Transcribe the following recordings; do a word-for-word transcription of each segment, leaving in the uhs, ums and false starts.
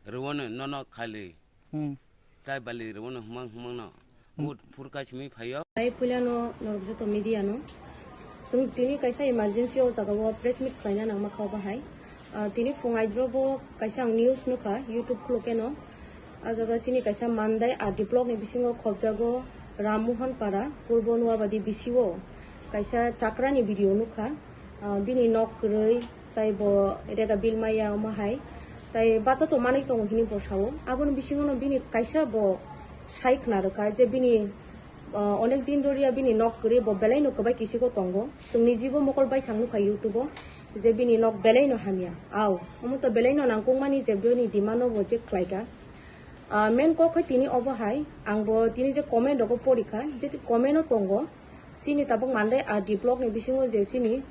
Rwano nono khali. Hmm. Tai bali rwano hmang hmang no. Hmm. Ut phurka simi phaio. Ai puilano norok joto media no. Chwng tini kaisa emergency o jaga o press meet khlaina nangma kha obo hai. Ah, tini phung aidro bo kaisa ang news nukha YouTube khulukeno. Ah jaga chini kaisa Mandai R D block ni bisingo khobjago Rammohon Para, Purbo Nuabadi B C o kaisa chakrani video nukha. Ah, bini nok kwrwi, tai bo rega bill maya omo hai. Tai bata to manwi tongo hini bo sao. Aboni bisingo no bini kaisa bo sai khna rwkha je bini, ah, onek din doriya bini nok kwrwi bo belai no kwbai kisigo tongo. Chwng nijibo mokol baithang nukha YouTube o je bini nok belai no hamya. Au, omo to belai no nangkukmani je bini demand o bo je khlaika. Ah, main kok hai tini obo hai, ang bo tini je comment rogo porikha, je comment o tongo, chini tabuk Mandai R D block ni bisingo je chini,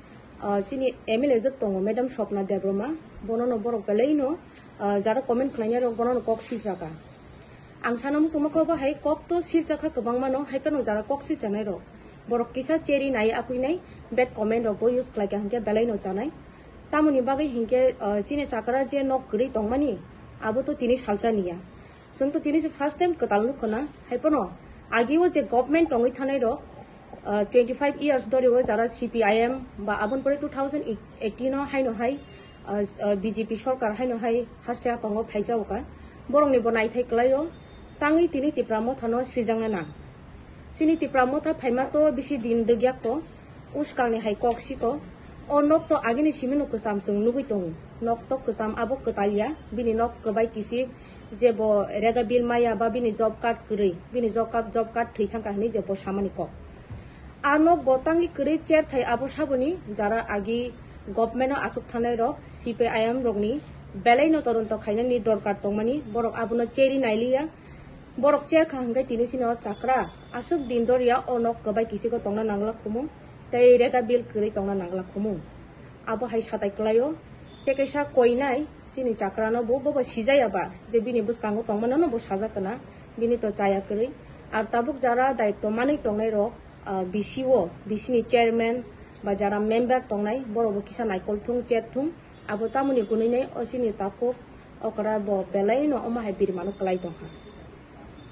ah, chini M L A jwk tongo, Madam Swapna Debbarma, bono no borok belai no, ah, jara comment khlainai rok bono no kok sijaka. Ang sana muchungma kok bo hai kok to sijaka kwbangma no, hai phano jara kok sijanai rok. Borok kisa cheri nai akui nai, bad comment rok bo use khlaika hinkhe belai no chanai. Tamoni bagwi hinkhe, ah, chini chakra je nok kwrwi tongmani, abo to tini salsa niya. Chwng to tini se first time kwtal nukho na, hai phano agi o je government tongwi thanai rok, ah, twenty five years dori o jara C P I M ba aboni pore two thousand eighteen o haino hai, ah, s-, ah, B J P sorkar haino hai haste apango phaijao ka. Borok ni bo naithai kwlai o, tangwi tini Tipra Motha no swijak na nang. Chini Tipra Motha phaima to bisi din dwgyak to, uskang ni hai kok siko. O nok to agini simi no kwcham chwng nugwi tongo. Nok to kwcham abo kwtal ya, bini nok kwbai kisik, je bo rega bill maya ba bini job card kwrwi, bini job card, job card thwi thangkha hinwi je bo samani kok. A nok bo tangwi kwrwi cherthai abo saboni jara agi government o achuk thanai rok, C P I M rokni belai no todonto khainani dorkar tongmani, borok abono cheri nailiya. Borok cherkha hwnkhe tini chini o chakra aswk din doriya o nok kwbai kisigo tongna nangla khumu tei rega bill kwrwi tongna nangla khumu. Abo hai satai kwlaio. Tei kaisa koinai chini chakrano bo, bobo sijaya ba je bini bwskango tongmano no bo sajak kana, bini to chaya kwrwi. Ar tabuk jara daitto manwi tongnai rok, ah, B C o, B C ni chairman ba jara member tongnai, borok bo kisa naikol thung, chet thung. Abo tamoni gwnwi nai o chini takhuk okra bo belai no omo hai birimano kwlai tongkha.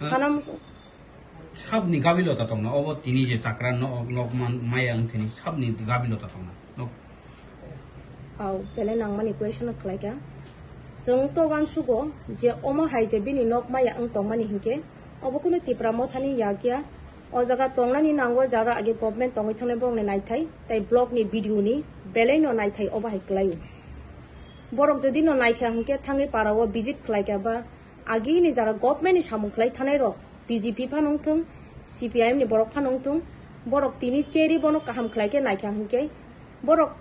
Ah. Sana muchung. Sabni gabilota tongna, obo tini je chakra no-, nok man maya wngthani sabni gabilota tongna. Nok. Au, belai nangmani question no khlaikha. Chwng to uansugo je omo hai je bini nok maya wng tongmani hinkhe, obo kunu Tipra Mothani yak ya. O jaga tongnani nango jara age government tongwi thangnai borokni naithai, tei block ni B D O ni belai no naithai obo hai kwlaio. Borok jodi no naikha hinkhe thangwi para o visit khlaikha ba, agini jara government ni samung khlai thanai rok, B J P phano wngthung, C P I M ni borok phano wngthung, borok tini cheri bono kaham khlai khe naikha hinkhe, borok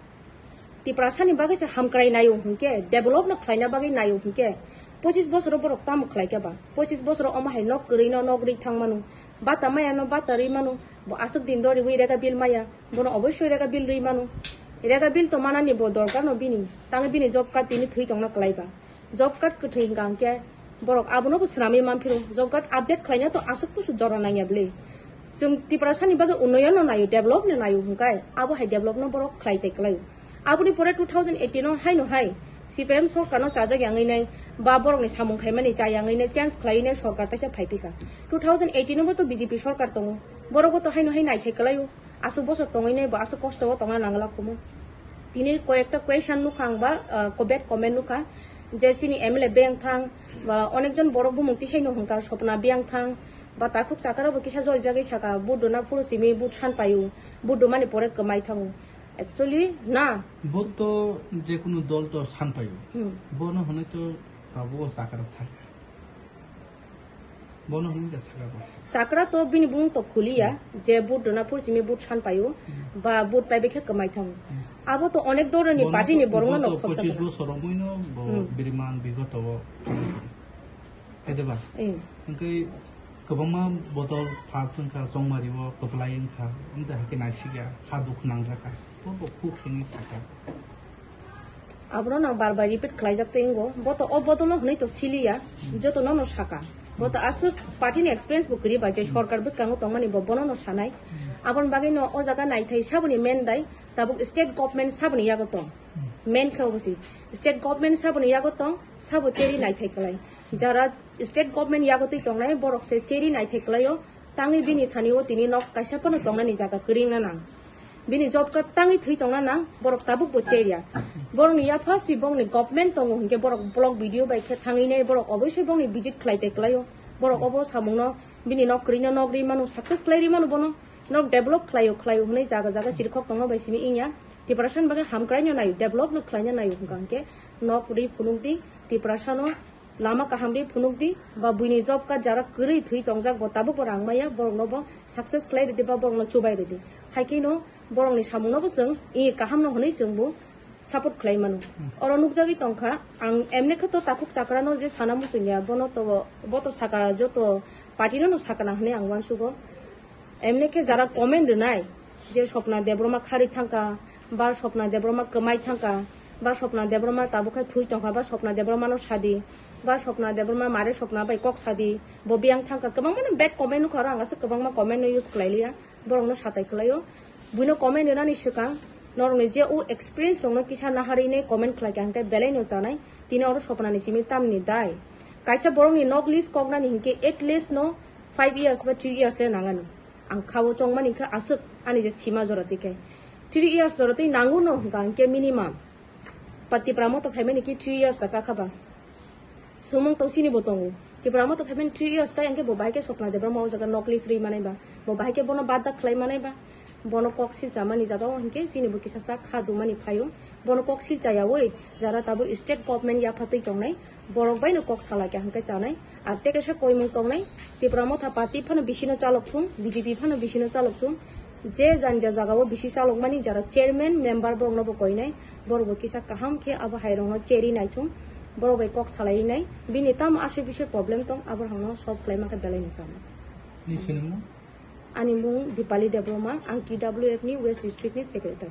Tiprasa ni bagwi se hamkrai naio hinkhe, develop no khlaina bagwi naio hinkhe, pochis bosoro borok tamo khlai khe ba, pochis bosoro omo hai nok kwrwi no nok rwi thang mano, bata maya no bata rwi mano, bo aswk din do riwi rega bill maya, bono oboisoi rega bill rwi mano, rega bill to manani bo dorkar no bini, tangwi bini job card tini thwi tongna kwlai ba. Job card kwthwi hwnkha hwnkhe borok abono bo swnamwi manphiro. Job card update khlaina to aswk tusuk jora nangya bwle. Chwng Tiprasani bagwi unnoyon no naio, develop no naio hwnkhe abo hai develop no borok khlai tei kwlaio. Aboni pore two thousand eighteen o haino hai C P I M sorkar no chajak yangwi nai ba borokni samung khaimani cha yangwi nai change khlaiwi nai sorkar taisa phaiphika. Two thousand eighteen o bo to B J P sorkar tongo, borok bo to haino hai naithai kwlaio. Aswk bosor tongwi nai bo aswk kosto o tongna nangla khumu. Tini koyekta question nukha ang ba, ah, ko-, bad comment nukha je chini M L A beng thang ba onekjon borok bumung tisai no hwnkha Sopna beng thang ba takhuk chakara bo kisa jol jagwi saka vote dona phuru simi vote san paio, vote domani pore kwmai thango. Actually na. Vote to jekunu dol to san paio. Hmm. Bono hwnwi to tabuk o chakara saka. Bono hwnwi da saka bo. Chakra to bini bumung to khuliya, hmm, je vote dona phuru simi vote san paio, hmm, ba vote paibai khe kwmai thango. Hmm. Abo to onek doroni party ni borok no khobjak. Bono to pochis bosor romwi no bo, hmm, biriman bigoto o. Hai de ba? Eh. Hwnkhe kwbangma bodol pass wngkha, chongmari o kwplai wngkha, wngkha hakhe naisikya, kha dukhu nangjaka. Bo bo khuk hwnwi saka. Abono nang bar bar repeat khlaijak tei wngo. Bo to o bodolo hwnwi to siliya, joto nono saka. Bo to aswk party ni experience bo kwrwi ba je, hmm, sorkar bwskango tongmani bo bono no sanai. Hmm. Aboni bagwi no o jaga naithai saboni main dai, tabuk state government saboni yago tong. Hmm. Main khe obo se. State government saboni yago tong, sabo cheri naithai klai. Jara state government yago twi tongnai, borok se cheri naithai klai o. Tangwi bini thani o tini nok kaisa phano tongnani jaga kwrwngna nang. Bini job card tangwi thwi tongna nang, borok tabuk bo cheriya. Borokni yapha si bongni government tongo hinkhe borok block B D O bai khe thangwi nai, borok oboisoi bongni visit khlai tei klai o. Borok obo samungno bini nok kwrwino nok ri mano, success khlai ri mano bono. Nok develop khlaio, khlaio hwnwi jaga jaga chirikhok tongma bai simi wngya. Tiprasa ni bagwi hamkraino naio, develop no khlaina naio hwnkha hwnkhe nok ri phunukdi, Tiprasa no lama kaham ri phunukdi, ba buini job card jara kwrwi thwi tongjak bo tabuk bo rang maya, borok no bo success khlai ridi ba borok no chubai ridi. Hai kheno borok ni samung no bo chwng i kaham no hwnwi chwng bo support khlai mano. Oro nukjagwi tongkha, ang emne khe to takhuk chakra no je sana muchungya, bono to, bo to saka joto party no no sakana hwnwi ang uansugo. Emne khe jara comment rwnai, je Swapna Debbarma kharwi thangkha, ba Swapna Debbarma kwmai thangkha, ba Swapna Debbarma tabuk khe thwi tongkha, ba Swapna Debbarma no sadi, ba Swapna Debbarma mare Swapna bai kok sadi, bo biyang thangkha, kwbangma no bad comment nukha, oro ang aswk kwbangma comment no use khlai liya, borok no satai khlai o. Buino comment rwnani swkang norokni je o experience rokno kisa naharwi nai comment khlai kha hwnkhe belai no chanai, tini oro Swapna ni simi tamni dai. Kaisa borokni nok lease koknani hinkhe at least no five years ba three years le nangani. Ang khao chongmani khe aswk ani je sima jora twi khe three years jora twi nango no hwnkha hwnkhe minimum. Pa Tipra Motha phaimani khe three years da kakha ba. Sumung tong sini bo tongo. Tipra Motha phaimani three years kaya hwnkhe bo bahai khe Swapna Debbarma o jaga nok lease rwi manai ba. Bo bahai khe bono bada khlai manai ba. Bono kok sil chamani jaga o hwnkhe sini bo kisa sak kha dumani phaio. Bono kok sil chayawi jara tabuk state government yapha twi tongnai. Borok bai no kok salai kha hwnkhe chanai. Ar tei kaisa koimung tongnai, Tipra Motha party phano bisino chalok thung, B J P phano bisino chalok thung. Je janja jagao bisi chalokmani jara chairman, member borokno bo koinai, borok bo kisa kaham khe abo hairokno cheri naithung, borok bai kok salai nai, bini tamo asui bisui problem tong, abo rokno solve khlai mankha belai ni chama. Ni sinimung? Ani mung Dipali Debbarma, ang T W F ni West District ni secretary.